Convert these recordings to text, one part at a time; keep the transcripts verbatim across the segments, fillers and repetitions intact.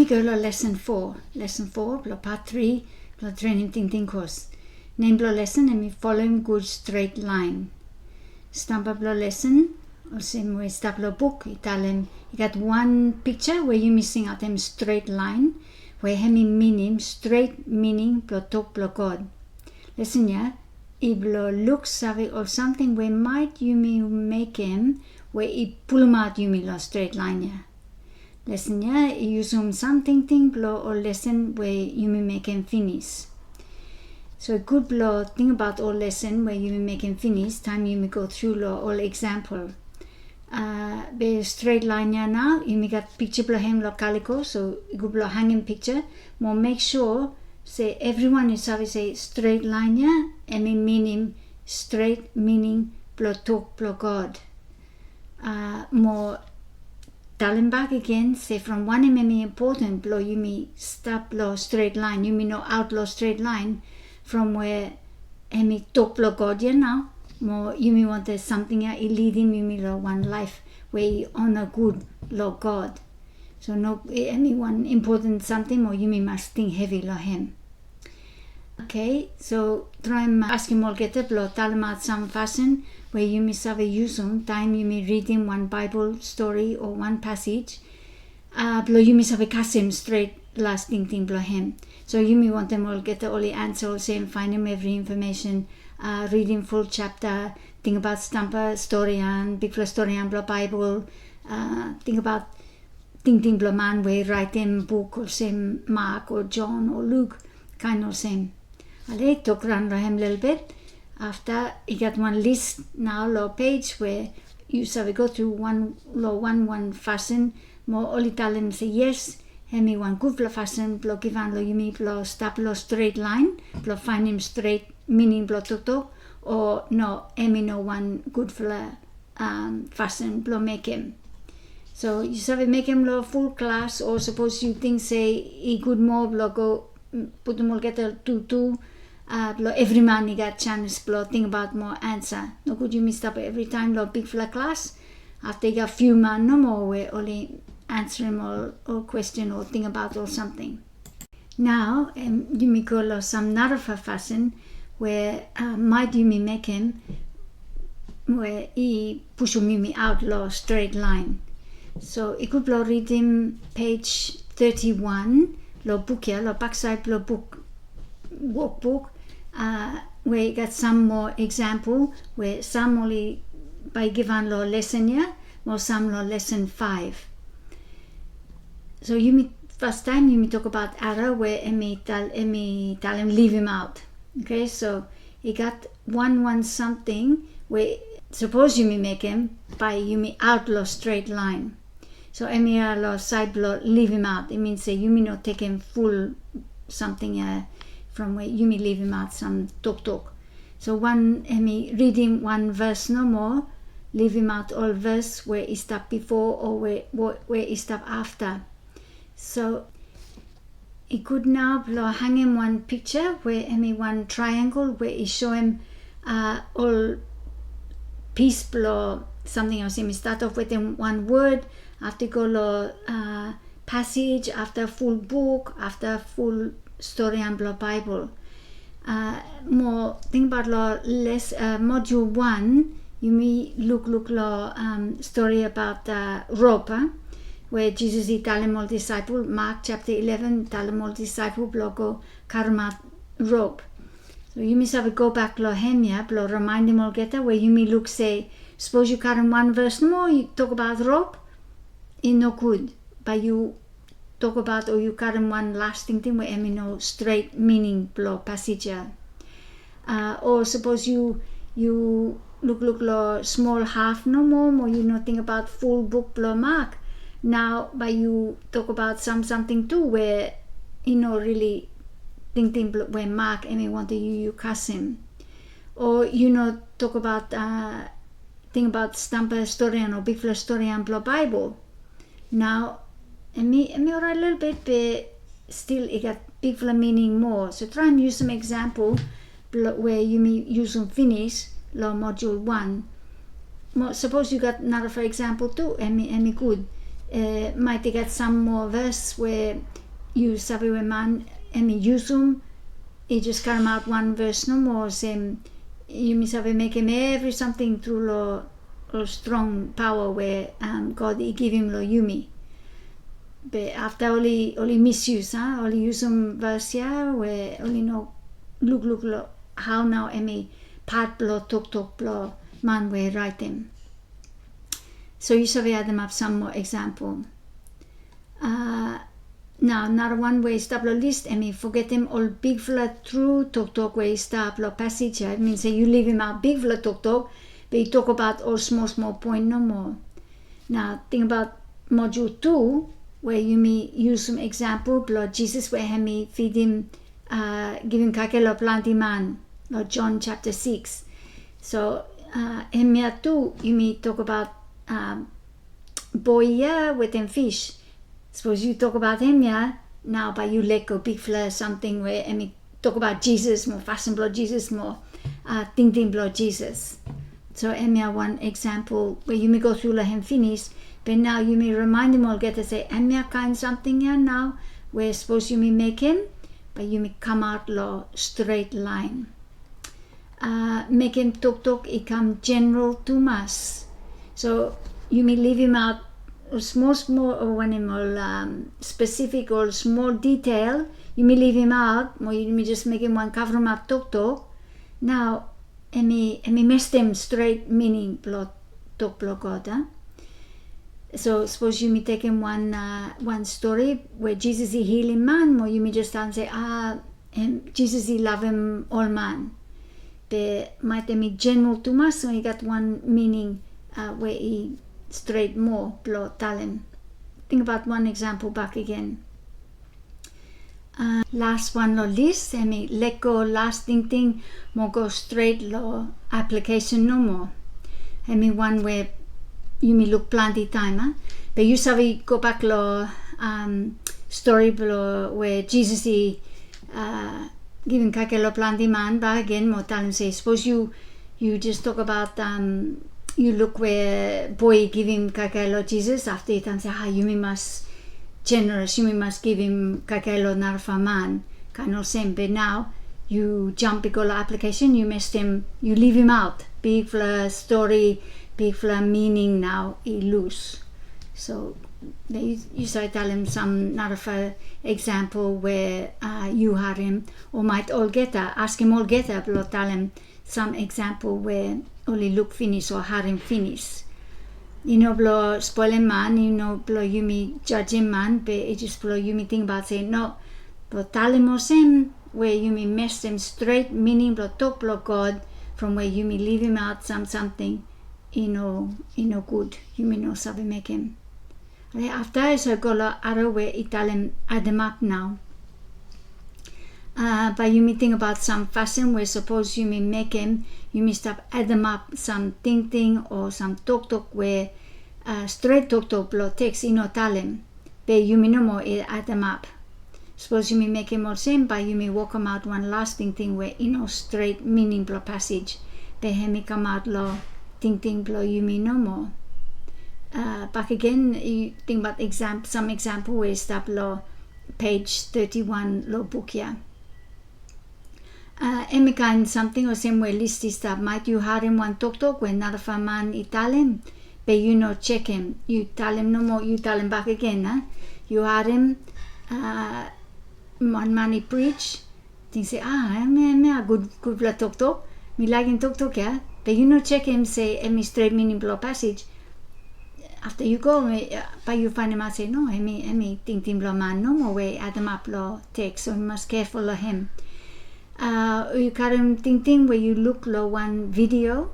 Go long lesen fo, lesen fo blong pat tri blong trening tingting kos. Nem blong lesen hemi Folem Gud Stret Laen. Stamba blong lesen, olsem we i stap long buk, i talem i gat wan piksa we yumi singaot hem stret laen, we hemi minim stret mining blong tok blong God. Lesen ya i blong luksave ol samting we maet yumi mekem we i pulumaot yumi long stret laen ya. Lesen ya i yusum sam tingting blong ol lesen we yumi mekem finis. So i gud blong tingbaot ol lesen we yumi mekem finis taem yumi go tru long ol eksampol. A, be stret laen ya nao, yumi gat piksa blong hem long kaliko, so i gud blong hangem piksa. Mo mek sua se evriwan i save se stret laen ya hemi minim stret mining blong tok blong God. A, mo talem bak agen se from wanem hemi impoten blong yumi stap long stret laen, yumi no aot long stret laen, from we hemi tok blong God ya nao, mo yumi wantem samting ya i lidim yumi long wan laef we i ona gud long God. So no, hemi wan impoten samting mo yumi mas ting hevi long hem. Oke, so traem askem olgeta blong talemaot sam fasin we yumi save yusum taem yumi ridim wan Baebol stori o wan pasej, a, blong yumi save kasem stret las tingting blong hem. So yumi wantem olgeta oli ansa olsem, faenem evri infomesen, a, ridim ful japta, tingbaot stamba stori ya, bigfala stori ya blong Baebol, a, tingbaot tingting blong man we i raetem buk olsem Mak o Jon o Luk, kaen olsem. Ale, tok raon long hem lelebet. Afta i gat wan lis nao long pej we yu save go tru wan long wan wan fasin, mo oli talem se yes, hemi wan gudfala fasin blong givhan long yumi blong stap long stret laen blong faenem stret mining blong toktok, o no, hemi no wan gudfala, am, fasin blong mekem. So yu save mekem long ful klas, o sapos yu ting se i gud moa blong go, mm, putum olgeta tutu, a, blong evri man i gat janis blong tingbaot moa ansa. Nogud yumi stap evritaem long bigfala klas, afta i gat fiu man nomo we oli ansarem ol, ol kwesten o tingbaot ol samting. Nao, em, yumi go long sam narafala fasin we, a, maet yumi mekem we i pusum yumi aot long stret laen. So i gud blong ridim pej teti wan long buk ya, long baksaed blong buk, wokbuk, a, we i gat sam moa eksampol we sam oli bae givhan long lesen ya, mo sam long lesen faef. So yumi, fastaem yumi tokbaot ara we hemi tal, hemi talem livimaot. Oke, so i gat wan wan samting we sapos yumi mekem, bae yumi aot long stret laen. So hemia long saed blong livimaot, i min se yumi no tekem ful samting ya from we yumi livimaot sam toktok. So wan, hemi ridim wan ves nomo, livimaot ol ves we i stap bifo o we, we, we i stap afta. So i gud nao blong hangem wan piksa we hemi wan traeangel we i soem, a, ol pis blong samting olsem, i stat of wetem wan wod, afta i go long, a, pasej, afta ful buk, afta ful storian blong Baebol. A, mo tingbaot long les, a, modul wan, yumi lukluk long, am, stori abaot, a, rop, a, we Jisas i talem ol disaepol, Mak japta eleven, talem ol disaepol blong go karemaot rop. So yumi save gobak long hemia blong rimaenem olgeta we yumi luk se sapos yu karem wan ves nomo, yu tokbaot rop, i nogud. Bae yu tokbaot o yu karem wan las tingting we hemi no stret mining blong pasej ya. A, o sapos yu, yu lukluk long smol haf nomo, mo yu no tingbaot ful buk blong Mak, nao bae yu tokbaot sam samting tu we i no rili tingting blong, we Mak hemi wantem yu, yu kasem. O yu no tokbaot, a, tingbaot stamba storian o bigfala storian blong Baebol. Nao, hemi, hemi oraet lelebet, be stil i gat bigfala mining moa. So traem yusum eksampol blong, we yumi yusum finis long modul wan. Mo sapos yu gat narafala eksampol tu, hemi, hemi gud. Maet i gat sam moa ves we yu save we man hemi yusum, i jes karemaot wan ves nomo olsem yumi save mekem evri samting tru long ol strong paoa we God i givim long yumi. Be afta oli, oli misyus, a, oli yusum ves ya we oli no lukluk long hao nao hemi pat blong toktok blong man we i raetem. So yu save ademap sam moa eksampol. Nao narawan we i stap long lis hemi fogetem ol bigfala tru toktok we i stap long pasej ya. I min se yu livimaot bigfala toktok, be yu tokbaot ol smol smol poen nomo. Nao tingbaot modul tu we yumi yusum eksampol blong Jisas we hemi fidim, givim kakae long plante man long John chapter six. So hemia tu yumi tokbaot boe ya wetem fis. Sapos yu tokbaot hemia, nao bae yu lego bigfala samting we hemi tokbaot Jisas mo fasin blong Jisas mo tingting blong Jisas. So hemia wan eksampol we yumi go tru long hem finis. Be nao yumi rimaenem olgeta se hemia kaen samting ya nao we sapos yumi mekem, bae yumi kamaot long stret laen. Mekem toktok i kam jeneral tumas. So yumi livimaot ol smol smol o wanem ol spesifik ol smol ditel, yumi livimaot mo yumi jes mekem wan kavremap toktok. Nao hemi, hemi mestem stret mining blong tok blong God, a. So sapos yumi tekem wan, wan stori we Jisas i hilim man mo yumi jes talem se, a, Jisas i lavem ol man. Be maet hemi jeneral tumas, so i gat wan mining we i stret moa blong talem. Tingbaot wan eksampol bakegen. Las wan long lis, hemi lego las tingting mo go stret long aplikesen nomo. Hemi wan we yumi luk plante taem, a. Be yu save gobak long stori blong we Jisas i givim kakae long plante man bakegen mo talem se sapos yu, yu jes tokbaot, yu luk we boe i givim kakae long Jisas, afta yu talem se, a, yumi mas jeneres, yumi mas givim kakae long narafala man, kaen olsem. Be nao yu jam i go long aplikesen, yu mestem, yu livimaot bigfala stori, bigfala mining nao i lus. So yu save talem sam narafala eksampol we yu harem, o maet olgeta, askem olgeta blong talem sam eksampol we oli luk finis o harem finis. I no blong spolem man, i no blong yumi jajem man, be i jes blong yumi tingbaot se no, blong talem olsem we yumi mestem stret mining blong tok blong God from we yumi livimaot sam samting i no, i no gud, yumi no save mekem. Ale, afta i save go long aro we i talem ademap nao. Bae yumi tingbaot sam fasin we sapos yumi mekem, yumi stap ademap sam tingting o sam toktok we stret toktok blong teks i no talem, be yumi nomo i ademap. Sapos yumi mekem olsem, bae yumi wokemaot wan las tingting we i no stret mining blong pasej, be hemi kamaot long tingting blong yumi nomo. Bakegen, yu tingbaot sam eksampol we i stap long pej teti wan long buk ya. Hemi kaen samting olsem we lis i stap, maet yu harem wan toktok we narafala man i talem, be yu no jekem, yu talem nomo, yu talem bakegen, a. Yu harem wan man i prij, ting se, a, hemia, hemia gud, gudfala toktok, mi laekem toktok ya, be yu no jekem se hemi stret mining blong pasej. Afta yu go, bae yu faenemaot se no, hemi, hemi tingting blong man nomo we i ademap long teks, so yu mas keful long hem. O yu karem tingting we yu luk long wan video,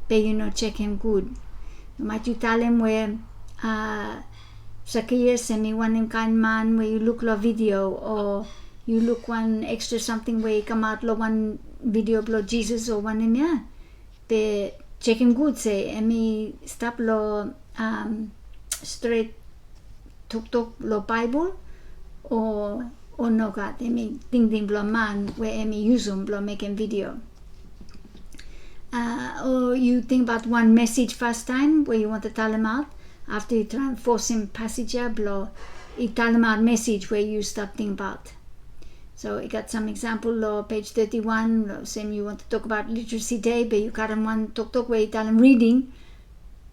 be yu no jekem gud. Maet yu talem we Sakias hemi wanem kaen man we yu luk long video, o yu luk wan ekstra samting we i kamaot long wan video blong Jisas o wanem ya, be jekem gud se hemi stap long stret toktok long Baebol, o, o nogat, hemi tingting blong man we hemi yusum blong mekem video. O yu tingbaot wan mesej fastaem we yu wantem talemaot, Afta yu traem fosem pasej ya blong i talemaot mesej we yu stap tingbaot. So i gat sam eksampol long pej thirty-one, long olsem yu wantem tokbaot Literacy Day, be yu karem wan toktok we i talem reading,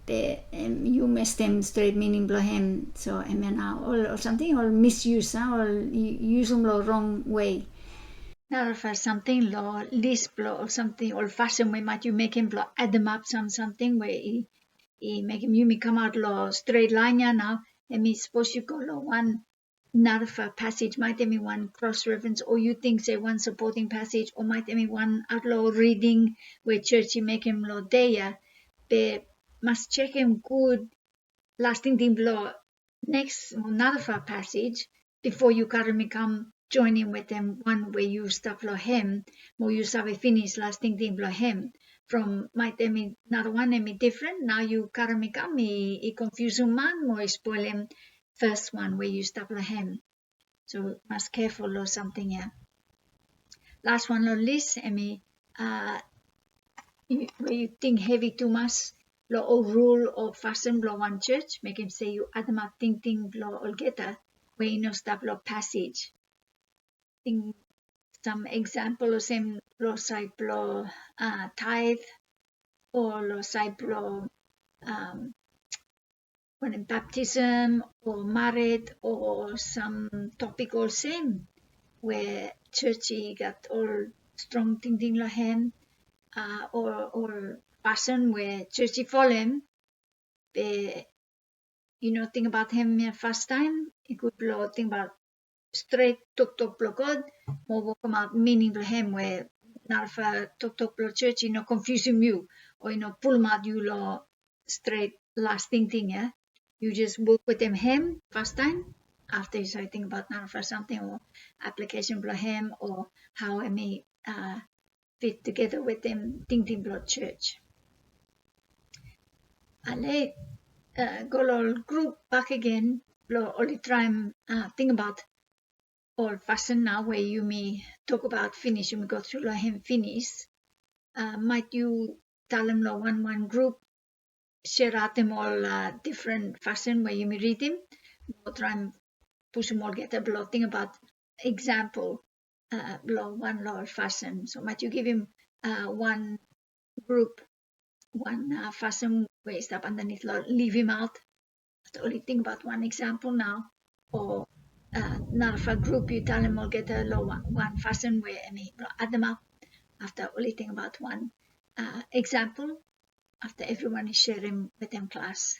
be yu mestem stret mining blong hem. So hemia nao ol, ol samting, ol misyus, a, ol yusum long rong wei. Narafala samting long lis blong ol samting, ol fasin we maet yu mekem blong ademap sam samting we i, i mekem yumi kamaot long stret laen ya nao, hemi sapos yu go long wan narafala pasej, maet hemi wan kros referens, o yu ting se wan sapoting pasej, o maet hemi wan aot long riding we jos i mekem long dei ya, be mas jekem gud las tingting blong neks o narafala pasej bifo yu karem i kam joenem wetem wan we yu stap long hem, mo yu save finis las tingting blong hem. From maet hemi narawan hemi difren, nao yu karem i kam i konfiusum man mo i spolem fes wan we yu stap long hem. So mas keful long samting ya. Las wan long lis hemi, a, we yu ting hevi tumas long ol rul o fasin blong wan jos, mekem se yu ademap tingting blong olgeta we i no stap long pasej. Ting sam eksampol olsem long saed blong, a, taet, o long saed blong, am, wanem, baptism o mared o sam topik olsem we jos i gat ol strong tingting long hem, a, o ol fasin we jos i folem, be yu no tingbaot hemia fastaem, i gud blong tingbaot stret toktok blong God, mo wokemaot mining blong hem we narafala toktok blong jos i no konfiusum yu o i no pulumaot yu long stret las tingting ya. Yu jes wok wetem hem fastaem, afta yu save tingbaot narafala samting o aplikesen blong hem o hao hemi, a, fit tugeta wetem tingting blong jos. Ale, a, go long ol grup bakegen blong oli traem, a, tingbaot ol fasin nao we yumi tokbaot finis, yumi go tru long hem finis. A, maet yu talem long wanwan grup, seraotem ol, a, difren fasin we yumi ridim, mo traem pusum olgeta blong tingbaot eksampol, a, blong wan long ol fasin. So maet yu givim, a, wan grup wan, a, fasin we i stap andanit long livimaot, afta oli tingbaot wan eksampol nao, o, a, narafala grup yu talem olgeta long wan, wan fasin we hemi blong ademap, afta oli tingbaot wan, a, eksampol, afta evriwan i serem wetem klas.